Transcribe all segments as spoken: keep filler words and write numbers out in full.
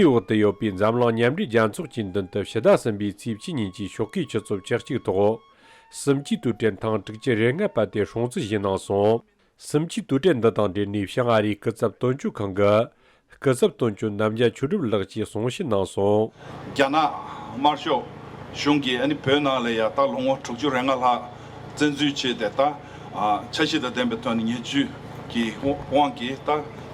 འོག་ཏུ་ཡོད་པའི་འཛམ་གླིང་མཉམ་འབྲེལ་རྒྱལ་ཚོགས་ཀྱི་མདུན་དུ་ཕྱི་ཟླ་གསུམ་པའི་ཚེས་བཅུ་ཉིན་གྱི་ཞོགས་ཀའི་ཆུ་ཚོད་ཆིག་གཅིག་ཐོག་སུམ་ཅུའི་དུས་དྲན་ཐེངས་དྲུག་ཅུ་རེ་ལྔ་པ་དེ་སྲུང་བརྩི་ཞུས་གནང་སོང་། སུམ་ཅུའི་དུས་དྲན་འདི་དང་འབྲེལ་ནས་བྱང་ཨ་རིའི་སྐུ་ཚབ་དོན་གཅོད་ཁང་གི་སྐུ་ཚབ་དོན་གཅོད་རྣམ་རྒྱལ་ཆོས་གྲུབ་ལགས་ཀྱིས་གསུང་བཤད་གནང་སོང་། རྒྱ་ནག་དམར་ཤོག་གཞུང་གིས་ཨ་ནི་བོད་ནང་ལ་ཡ་ད་ལོ་ངོ་དྲུག་ཅུ་རེ་ལྔ་ལྷག་བཙན་འཛུལ་བྱས་ཏེ་ད་ཨ་འཆར་གཞི་དང་ལྡན་པའི་ཐོག་ནས་ཉེས་བཅོས་ཀྱི་དབང་གིས་ད་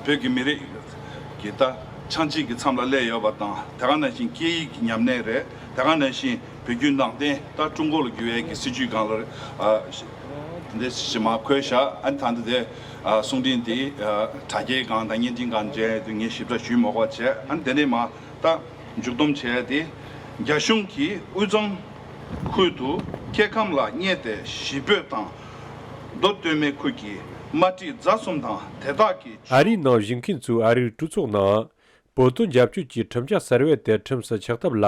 བོད་ཀྱི་མི་རིགས་ཀྱི་ད་ཆགས་འཇིག་གི་མཚམས་ལ་སླེབས་ཡོད་པ་དང་། དེ་ག་ནང་བཞིན་སྐད་ཡིག་གི་ཉམས་ལེན་རེད། དེ་ག་ནང་བཞིན་བོད་བརྒྱུད་ནང་བསྟན་ད་ཀྲུང་གོ་ལ་བསྒྱུར་ཡས་ཀྱི་སྲིད་བྱུས་སྒང་ལ་ཨ་འདི་ཞིག་མར་འཁོད་བཞག་ཨ་ནི་ད་ལྟ་དེ་ཨ་གསུང་འཕྲིན་དེ་ཨ་དྲ་རྒྱའི་སྒང་དང་བརྙན་འཕྲིན་སྒང་མཇལ་དུས་ངས་ཞིབ་ཕྲ་ཞུས་མ་དགོས་པ་བྱས། ཨ་ནི་དེ་ནས་མར་ད་མཇུག་བསྡོམས་བྱས་ཏེ། རྒྱ་གཞུང་གིས་དབུས་གཙང་ཁུལ་དུ་སྐྱེ་ཁམས་ལ་བསྙད་དེ་གཞིས་སྤོས་དང་། མདོ་སྟོད་སྨད་ཁུལ་གྱི་དམར་ཁྲིད་རྫ་གསུམ་དང་དེ་དག་གི། ཨ་རིའི་ནང་བཞུགས་མཁན་ཚོས་ཨ་རིའི་གྲོས་ཚོགས་ནང་བོད་དོན་རྒྱབ་སྐྱོར་གྱི་ཁྲིམས་འཆར་གསར་བ་དེ་ཁྲིམས་སུ་ཆགས་ཐབས་ལ་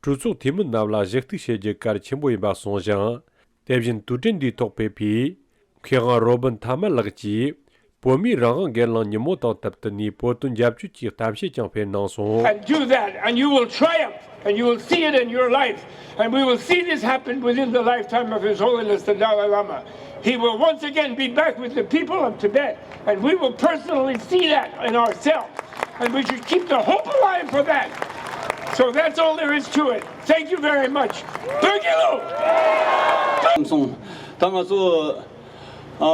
གྲོས་ཚོགས་འཐུས་མི་རྣམས་ལ་གཞི་གཏུག་བྱེད་རྒྱུ་གལ་ཆེན་པོ་ཡིན་པ་གསུངས་ཤིང་། དེ་བཞིན་དུས་དྲན་འདིའི་ཐོག་ཕེབས་པའི་མཁས་དབང་རོ་བིན་ཐ་མ་ལགས་ཀྱིས་བོད་མིའི་རང་དབང་སྒེར་ལངས་ཉིན་མོ་དང་བསྟུན་ཏེ་ནས་བོད་དོན་རྒྱབ་སྐྱོར་གྱི་གཏམ་བཤད་ཀྱང་སྤེལ་གནང་སོང་། And do that, and you will triumph, and you will see it in your life, and we will see this happen within the lifetime of His Holiness the Dalai Lama. He will once again be back with the people of Tibet, and we will personally see that in ourselves. And we should keep the hope alive for that. So that's all there is to it. Thank you very much. Thank you. སོང་། ད་ང་ཚོ་ཨ་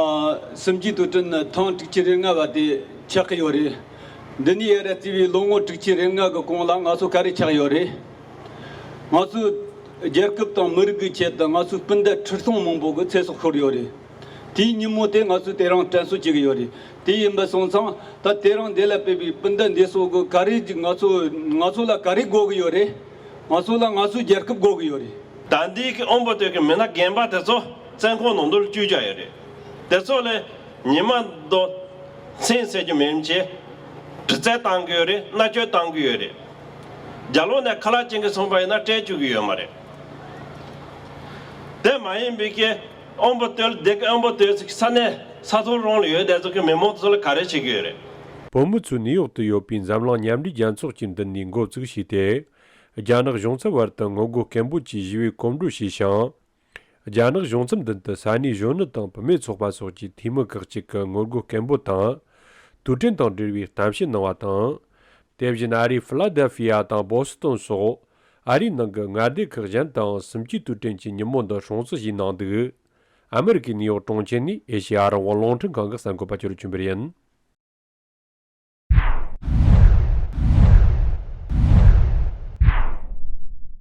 སུམ་ཅུའི་དུས་དྲན་ཐེངས་དྲུག་ཅུ་རེ་ལྔ་བ་དེ་ཆགས་ཀྱི་ཡོད་རེད། འདི་ནས་ཡར་བརྩིས་པའི་ལོ་ངོ་དྲུག་ཅུ་རེ་ལྔ་གི་གོང་ལ་ང་ཚོ་ག་རེ་ཆགས་ཡོད་རེད། ང་ཚོས་རྒྱལ་ཁབ་དང་མི་རིགས་ཀྱི་ཆེད་དུ་ང་ཚོའི་སྤུན་ཟླ་ཁྲི་སྟོང་མང་པོ་གི་ཚེ་སྲོག་ཤོར་ཡོད་རེད། དེའི་ཉིན་མོ་དེ་ང་ཚོས་དེ་རིང་དྲན་གསོ་བྱེད་ཀྱི་ཡོད་རེད། དེ་ཡིན་པ་སོང་ཙང་ད་དེ་རིང་འདི་ལ་ཕེབས་པའི་སྤུན་ཟླ་འདི་ཚོ་གི་ག་རེ་ཅིག་ང་ཚོ་ང་ཚོ་ལ་ག་རེ་དགོས་ཀྱི་ཡོད་རེད། ང་ཚོ་ལ་ང་ཚོའི་རྒྱལ་ཁབ་དགོས་ཀྱི་ཡོད་རེད། ད་འདི་གི་དབང་པོ་སྟོན་གྱི་མི་སྣ་རྒན་པ་དེ་ཚོ་བཙོན་ཁང་ནང་དུ་བཅུག་བཞག་ཡོད་རེད། དེ་ཚོ་ལ་ཉི་མ་དང་མཚན་ཟེར་རྒྱུ་མེད་མཁན་དྲི་རྩད་བཏང་གི་ཡོད་རེད། མནར་གཅོད་བཏང་གི་ཡོད་རེད། རྒྱ་ལོག་ནས་ཁ་ལག་ཅན་གྱི་སོང་པ་ཡིན་ན་སྤྲད་བཅུག་གི་ཡོད་མ་རེད། དེ་མ་ཡིན་པའི་གི་དབང་པོ་སྟོན་སྡེ་གི་དབང་པོ་སྟོན་ས་གི་ས་གནས་ས་ཐོག་རང་ལ་ཡོད་དེ་ཚོ་གི་མི་མང་དེ་ཚོ་ལ་ག་རེ་བྱེད་ཀྱི་ཡོད་རེད། བོད་མི་ཚོས་ནིའུ་ཡོག་ཏུ་ཡོད་པའི་འཛམ་གླིང་མཉམ་འབྲེལ་རྒྱལ་ཚོགས་ཀྱི་མདུན་ནས་འགོ་བཙུགས་བྱས་ཏེ། རྒྱ་ནག་གཞུང་ཚབ་བར་དུ་ངོ་རྒོལ་སྐད་འབོད་ཀྱིས་ཞི་བའི་གོམ་བགྲོད་བྱས་ཤིང་། རྒྱ་ནག་གཞུང་ཚབ་མདུན་དུ་ས་གནས་གཞོན་ནུ་དང་བུད་མེད་ཚོགས་པ་སོགས་ཀྱི་འཐུས་མི་ཁག་ཅིག་གིས་ངོ་རྒོལ་སྐད་འབོད་དང་། དུས་དྲན་དང་འབྲེལ་བའི་གཏམ་བཤད་གནང་བ་དང་། དེ་བཞིན་ཨ་རིའི་ཧྥི་ལ་དེལ་ཧྥི་ཡ་དང་བོ་སི་ཏོན་སོགས་ཨ་རིའི་ནང་གི་མངའ་སྡེ་ཁག་གཞན་དུའང་སུམ་ཅུའི་དུས་དྲན་གྱི་ཉིན་མོ་འདི་སྲུང་བརྩི་ཞུས་གནང་འདུག་ཨ་མི་རི་ཀའི་ནིའུ་ཡོག་གྲོང་ཁྱེར་ནས་ཨེ་ཤེ་ཡ་རང་དབང་རླུང་འཕྲིན་ཁང་གི་གསར་འགོད་པ་ཅོ་རི་ཆོས་འཕེལ་ཡིན།